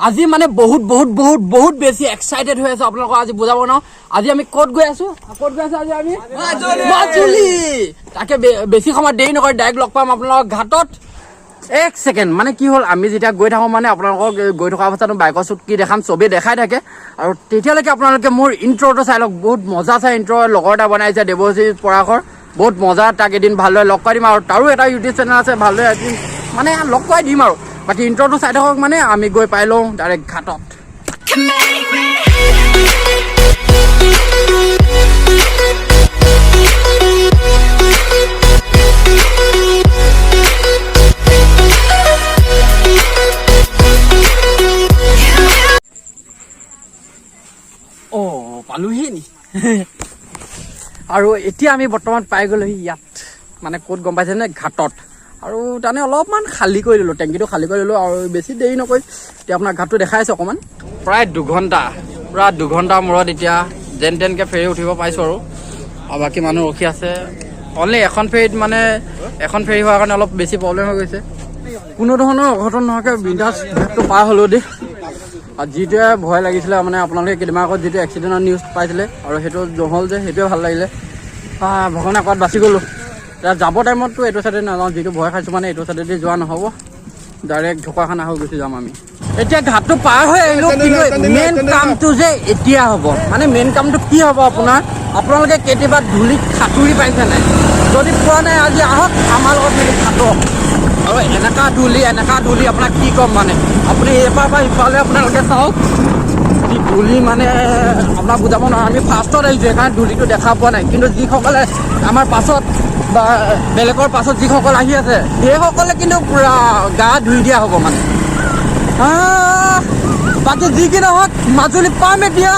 আজি মানে বহুত বহুত বহুত বহুত বেছি এক্সাইটেড হৈ আছো। আপোনালোকক আজি বুজাব নোৱাৰো। আজি আমি ক'ত গৈ আছো? ক'ত গৈ আছো আজি আমি? মাজুলী। তাকে বেছি সময় দেৰি নকৰি ডাইৰেক্ট লগ পাম আপোনালোকক ঘাটত। এক ছেকেণ্ড, মানে কি হ'ল, আমি যেতিয়া গৈ থাকোঁ, মানে আপোনালোকক গৈ থকা অৱস্থাত বাইকৰ চুট কি দেখাম, চবেই দেখাই থাকে। আৰু তেতিয়ালৈকে আপোনালোকে মোৰ ইণ্ট্ৰটো চাই লওক। বহুত মজা চাই ইণ্ট্ৰ লগৰ এটা বনাইছে, দেৱজিৎ পৰাশৰ, বহুত মজা। তাক এদিন ভালদৰে লগ কৰাই দিম। আৰু তাৰো এটা ইউটিউব চেনেল আছে, ভালদৰে এদিন মানে লগ কৰাই দিম। আৰু বাকী ইণ্ট্ৰটো চাই থাকক। মানে আমি গৈ পাই লওঁ ডাইৰেক্ট ঘাটত। অঁ, পালোহি নি? আৰু এতিয়া আমি বৰ্তমান পাই গ'লোহি ইয়াত। মানে ক'ত গম পাইছেনে? ঘাটত। আৰু তাৰমানে অলপমান খালী কৰি দিলোঁ, টেংকিটো খালী কৰি দিলোঁ। আৰু বেছি দেৰি নকৰি এতিয়া আপোনাৰ ঘাটটো দেখাই আছোঁ অকণমান। প্ৰায় 2 ঘণ্টা, পূৰা 2 ঘণ্টাৰ মূৰত এতিয়া যেন তেনকৈ ফেৰী উঠিব পাৰিছোঁ। আৰু বাকী মানুহ ৰখি আছে। অনলি এখন ফেৰীত, মানে এখন ফেৰী হোৱাৰ কাৰণে অলপ বেছি প্ৰব্লেম হৈ গৈছে। কোনো ধৰণৰ অঘটন নোহোৱাকৈ বিন্দাছ ঘাটটো পাৰ হ'লোঁ দেই। আৰু যিটোৱে ভয় লাগিছিলে, মানে আপোনালোকে কেইদিনমান আগত যিটো এক্সিডেণ্টৰ নিউজ পাইছিলে, আৰু সেইটো নহ'ল যে, সেইটোৱে ভাল লাগিলে। ভগৱানে ক'ৰবাত বাচি গ'লোঁ। এতিয়া যাব টাইমততো এইটো চাইডে নাযাওঁ, যিটো ভয় খাইছোঁ। মানে এইটো চাইডেদি যোৱা নহ'ব, ডাইৰেক্ট ঢকুৱাখানা হৈ গুচি যাম আমি। এতিয়া ঘাটটো পাৰ হৈ আহিলোঁ, কিন্তু মেইন কামটো যে এতিয়া হ'ব, মানে মেইন কামটো কি হ'ব আপোনাৰ, আপোনালোকে কেতিয়াবা ধূলিত সাঁতুৰি পাইছে নাই? যদি পোৱা নাই, আজি আহক আমাৰ লগত মিলি সাঁতোৰক। আৰু এনেকা ধূলি, এনেকা ধূলি, আপোনাক কি ক'ম। মানে আপুনি এইপাৰ পৰা ইফালে আপোনালোকে চাওক, যি ধূলি, মানে আপোনাক বুজাব নোৱাৰোঁ। আমি ফাৰ্ষ্টত আহিছোঁ, সেইকাৰণে ধূলিটো দেখা পোৱা নাই। কিন্তু যিসকলে আমাৰ পাছত বা বেলেগৰ পাছত যিসকল আহি আছে, সেইসকলে কিন্তু পূৰা গা ধুই দিয়া হ'ব। মানে বাকী যি কি নহওক, মাজুলী পাম এতিয়া।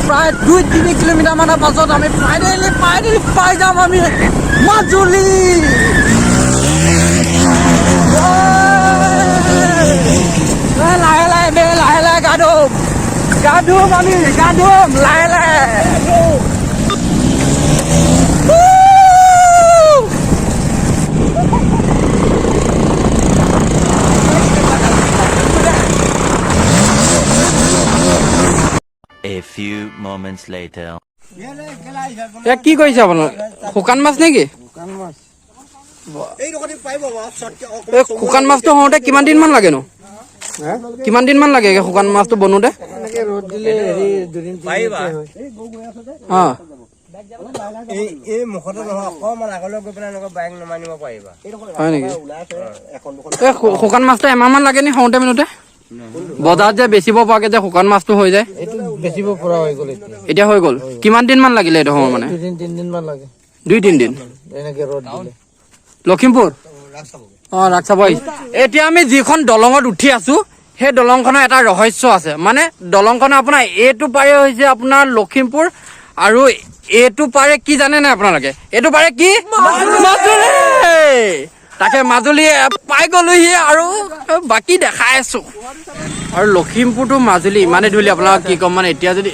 প্ৰায় 2-3 কিলোমিটাৰ মানৰ পাছত আমি ফাইনেলি ফাইনেলি পাই যাম আমি মাজুলী। এ, লাহে লাহে বে, লাহে লাহে গা ধুম, গা ধুম, আমি গা ধুম লাহে লাহে। Woo! A few moments later. এয়া কি কৰিছে আপোনালোকে? শুকান মাছ নেকি? এই শুকান মাছটো হওঁতে কিমান দিন মান লাগেনো? কিমান দিন মান লাগে এই শুকান মাছটো বনোতে? এনেকে ৰ'দ দিলে হেৰি 2 দিন 3 দিনতে হয়। এই মুখতে নহয়, অকণমান আগলৈ গৈ পেলাই এনেকুৱা বাইক নমাই নিব পাৰিবা। হয় নেকি? এই শুকান মাছটো এমাহমান লাগে নি হওঁতে মিলোতে, বজাৰত যে বেচিব পৰাকে যে শুকান মাছটো হৈ যায়? এইটো বেচিব পৰা হৈ গ'ল এতিয়া। এতিয়া হৈ গ'ল। কিমান দিন মান লাগিলে এইটো সময় মানে? 2 দিন 3 দিন মান লাগে। 2-3 দিন। এনেকে ৰ'দ দিলে। লখিমপুৰ, অ, ৰাস চাব আহিছে। এতিয়া আমি যিখন দলঙত উঠি আছো, সেই দলংখনৰ এটা ৰহস্য আছে। মানে দলংখনৰ আপোনাৰ এইটো পাৰে হৈছে আপোনাৰ লখিমপুৰ, আৰু এইটো পাৰে কি জানে নাই আপোনালোকে? এইটো পাৰে কি? মাজুলী। তাকে মাজুলী পাই গলোহি। আৰু বাকী দেখাই আছো। আৰু লখিমপুৰটো মাজুলী ইমানেই ধূলি, আপোনাক কি ক'ম। মানে এতিয়া যদি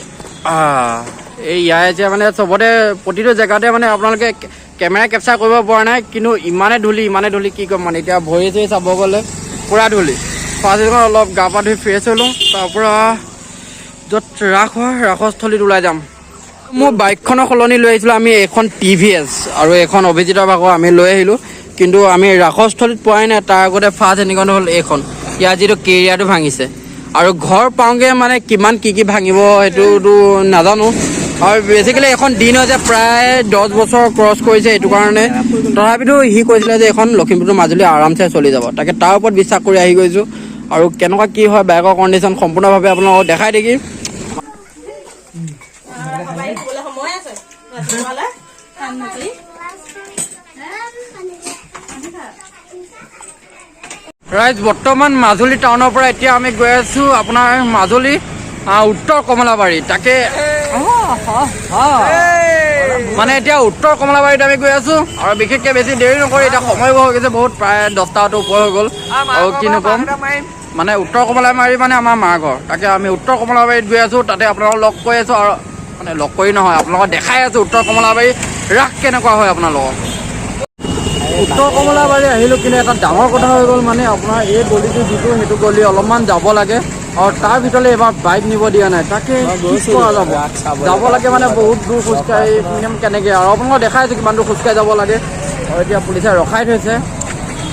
এই ইয়াৰ যে মানে চবতে প্ৰতিটো জেগাতে মানে আপোনালোকে কেমেৰা কেপচাৰ কৰিব পৰা নাই, কিন্তু ইমানে ধূলি, ইমানে ধূলি, কি ক'ম। মানে এতিয়া ভৰি চৰি চাব গ'লে পূৰা ধূলি। ফাৰ্ষ্ট অলপ গা পা ধুই ফ্ৰেছ হৈ লওঁ, তাৰপৰা য'ত ৰাস হয়, ৰাসস্থলীত ওলাই যাম। মোৰ বাইকখনৰ সলনি লৈ আহিছিলোঁ আমি এইখন টিভিএছ, আৰু এইখন অভিজিতৰ ভাগৰ আমি লৈ আহিলোঁ। কিন্তু আমি ৰাসস্থলীত পোৱাই নাই, তাৰ আগতে ফাৰ্ষ্ট এনেকুৱা হ'ল এইখন, ইয়াৰ যিটো কেৰিয়াৰটো ভাঙিছে। আৰু ঘৰ পাওঁগৈ মানে কিমান কি কি ভাঙিব সেইটোতো নাজানো। আৰু বেচিকেলি এখন দিন হৈছে প্ৰায় 10 বছৰ ক্ৰছ কৰিছে, এইটো কাৰণে। তথাপিতো সি কৈছিলে যে এইখন লখিমপুৰ মাজুলী আৰামছে চলি যাব। তাকে তাৰ ওপৰত বিশ্বাস কৰি আহি গৈছোঁ। আৰু কেনেকুৱা কি হয় বাইকৰ কণ্ডিশ্যন, সম্পূৰ্ণভাৱে আপোনালোকক দেখাই থাকিম। সময় আছে ৰাতিপুৱালে কাম নকৰি। ৰাইজ, বৰ্তমান মাজুলী টাউনৰ পৰা এতিয়া আমি গৈ আছো আপোনাৰ মাজুলী উত্তৰ কমলাবাৰী। তাকে মানে এতিয়া উত্তৰ কমলাবাৰীত আমি গৈ আছো। আৰু বিশেষকৈ বেছি দেৰি নকৰি, এতিয়া সময় হৈ গৈছে বহুত, প্ৰায় 10টাটো ওপৰ হৈ গ'ল। আৰু কিনো ক'ম, মানে উত্তৰ কমলাবাৰী মানে আমাৰ মা ঘৰ। তাকে আমি উত্তৰ কমলাবাৰীত গৈ আছো, তাতে আপোনালোকক লগ কৰি আছো। আৰু মানে লগ কৰি নহয়, আপোনালোকক দেখাই আছো উত্তৰ কমলাবাৰী ৰাস কেনেকুৱা হয় আপোনালোকক। উত্তৰ কমলাবাৰী আহিলোঁ, কিন্তু এটা ডাঙৰ কথা হৈ গ'ল, মানে আপোনাৰ এই গলিটো যিটো সেইটো গলি অলপমান যাব লাগে আৰু তাৰ ভিতৰলৈ এইবাৰ বাইক নিব দিয়া নাই। তাকে কি কৰা যাব, যাব লাগে মানে বহুত দূৰ খোজকাঢ়ি মিনিমাম কেনেকৈ আৰু আপোনালোকক দেখাই আছোঁ কিমান দূৰ খোজকাঢ়ি যাব লাগে। আৰু এতিয়া পুলিচে ৰখাই থৈছে।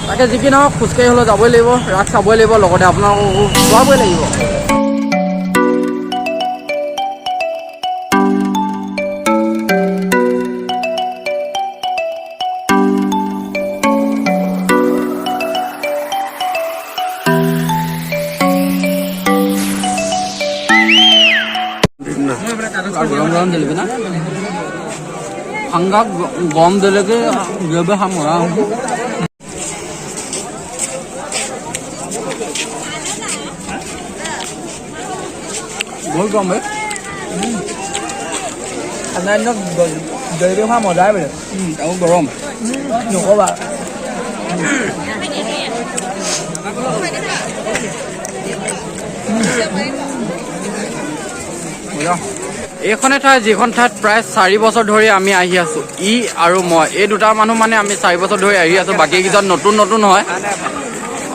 তাকে যি কি নহওক খোজকাঢ়ি হ'লেও যাবই লাগিব, ৰাস চাবই লাগিব, লগতে আপোনালোককো চোৱাবই লাগিব। গৰম গৰম জেলেপি না সাংঘাত গৰম জেলেপি জেলেপি খাম। বহুত গৰম ভাই। ঠাণ্ডা দিনত জেলেপি খোৱা মজাই বেলেগ। আৰু গৰম। নকবা। এইখনে ঠাই, যিখন ঠাইত প্ৰায় 4 বছৰ ধৰি আমি আহি আছোঁ, ই আৰু মই, এই দুটা মানুহ মানে আমি 4 বছৰ ধৰি আহি আছোঁ, বাকীকেইজন নতুন নতুন হয়।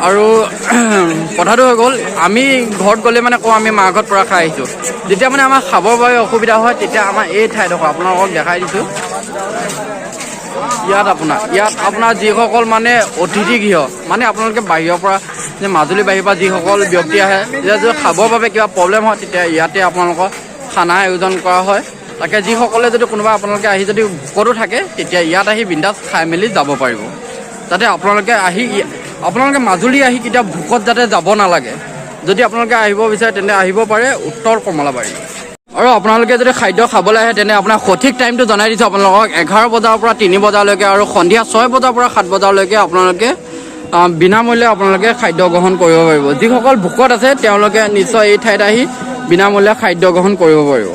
আৰু কথাটো হৈ গ'ল, আমি ঘৰত গ'লে মানে কওঁ আমি মা ঘৰত পৰা খাই আহিছোঁ। যেতিয়া মানে আমাৰ খাবৰ বাবে অসুবিধা হয় তেতিয়া আমাৰ এই ঠাইডোখৰ আপোনালোকক দেখাই দিছোঁ। ইয়াত আপোনাৰ যিসকল মানে অতিথি গৃহ, মানে আপোনালোকে বাহিৰৰ পৰা যে মাজুলী বাহিৰৰ পৰা যিসকল ব্যক্তি আহে, তেতিয়া যদি খাবৰ বাবে কিবা প্ৰব্লেম হয় তেতিয়া ইয়াতে আপোনালোকৰ খানা আয়োজন কৰা হয়। তাকে যিসকলে যদি কোনোবা আপোনালোকে আহি যদি ভোকতো থাকে তেতিয়া ইয়াত আহি বিন্দাছ খাই মেলি যাব পাৰিব। যাতে আপোনালোকে আহি আপোনালোকে মাজুলী আহি কেতিয়াও ভোকত যাতে যাব নালাগে। যদি আপোনালোকে আহিব বিচাৰে তেন্তে আহিব পাৰে উত্তৰ কমলাবাৰী। আৰু আপোনালোকে যদি খাদ্য খাবলৈ আহে তেন্তে আপোনাৰ সঠিক টাইমটো জনাই দিছোঁ আপোনালোকক, 11 বজাৰ পৰা 3 বজালৈকে আৰু সন্ধিয়া 6 বজাৰ পৰা 7 বজালৈকে আপোনালোকে বিনামূল্যে আপোনালোকে খাদ্য গ্ৰহণ কৰিব পাৰিব। যিসকল ভোকত আছে তেওঁলোকে নিশ্চয় এই ঠাইত আহি বিনামূল্যে খাদ্য গ্ৰহণ কৰিব পাৰিব।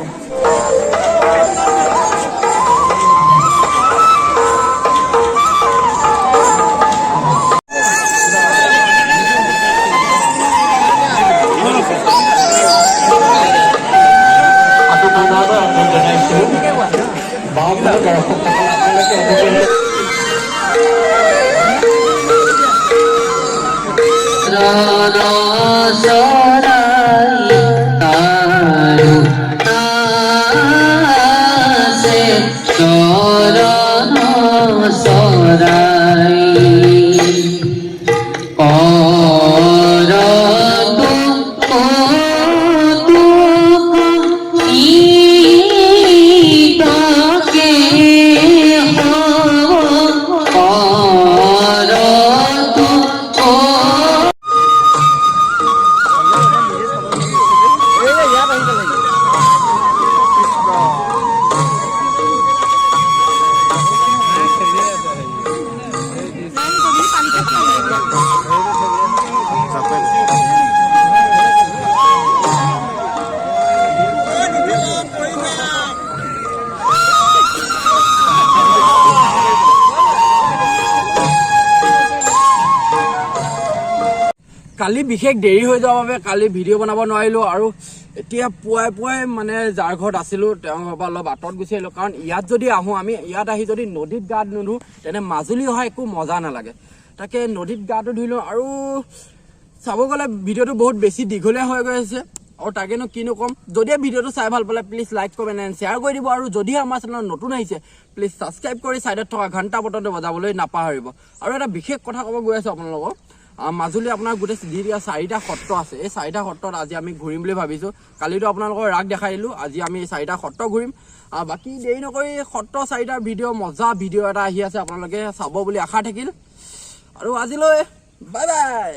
কালি বিশেষ দেৰি হৈ যোৱাৰ বাবে কালি ভিডিঅ' বনাব নোৱাৰিলোঁ। আৰু এতিয়া পুৱাই পুৱাই মানে যাৰ ঘৰত আছিলোঁ তেওঁৰ ঘৰৰ পৰা অলপ আঁতৰত গুচি আহিলোঁ, কাৰণ ইয়াত যদি আহোঁ আমি ইয়াত আহি যদি নদীত গা নুধোঁ তেনে মাজুলী অহা একো মজা নালাগে। তাকে নদীত গাটো ধুইলোঁ। আৰু চাব গ'লে ভিডিঅ'টো বহুত বেছি দীঘলীয়া হৈ গৈ আছে আৰু তাকেনো কিনো ক'ম। যদিহে ভিডিঅ'টো চাই ভাল পালে please like, comment and share কৰি দিব। আৰু যদিহে আমাৰ চেনেলত নতুন আহিছে প্লিজ ছাবস্ক্ৰাইব কৰি ছাইডত থকা ঘণ্টা বটনটো বজাবলৈ নাপাহৰিব। আৰু এটা বিশেষ কথা ক'ব গৈ আছোঁ আপোনালোকক, মাজুলী আপোনাৰ গোটেই যি 4টা সত্ৰ আছে, এই 4টা সত্ৰত আজি আমি ঘূৰিম বুলি ভাবিছোঁ। কালিতো আপোনালোকৰ ৰাস দেখাই দিলোঁ, আজি আমি এই 4টা সত্ৰ ঘূৰিম। বাকী দেৰি নকৰি সত্ৰ 4টাৰ ভিডিঅ', মজা ভিডিঅ' এটা আহি আছে, আপোনালোকে চাব বুলি আশা থাকিল। আৰু আজিলৈ বাই বাই।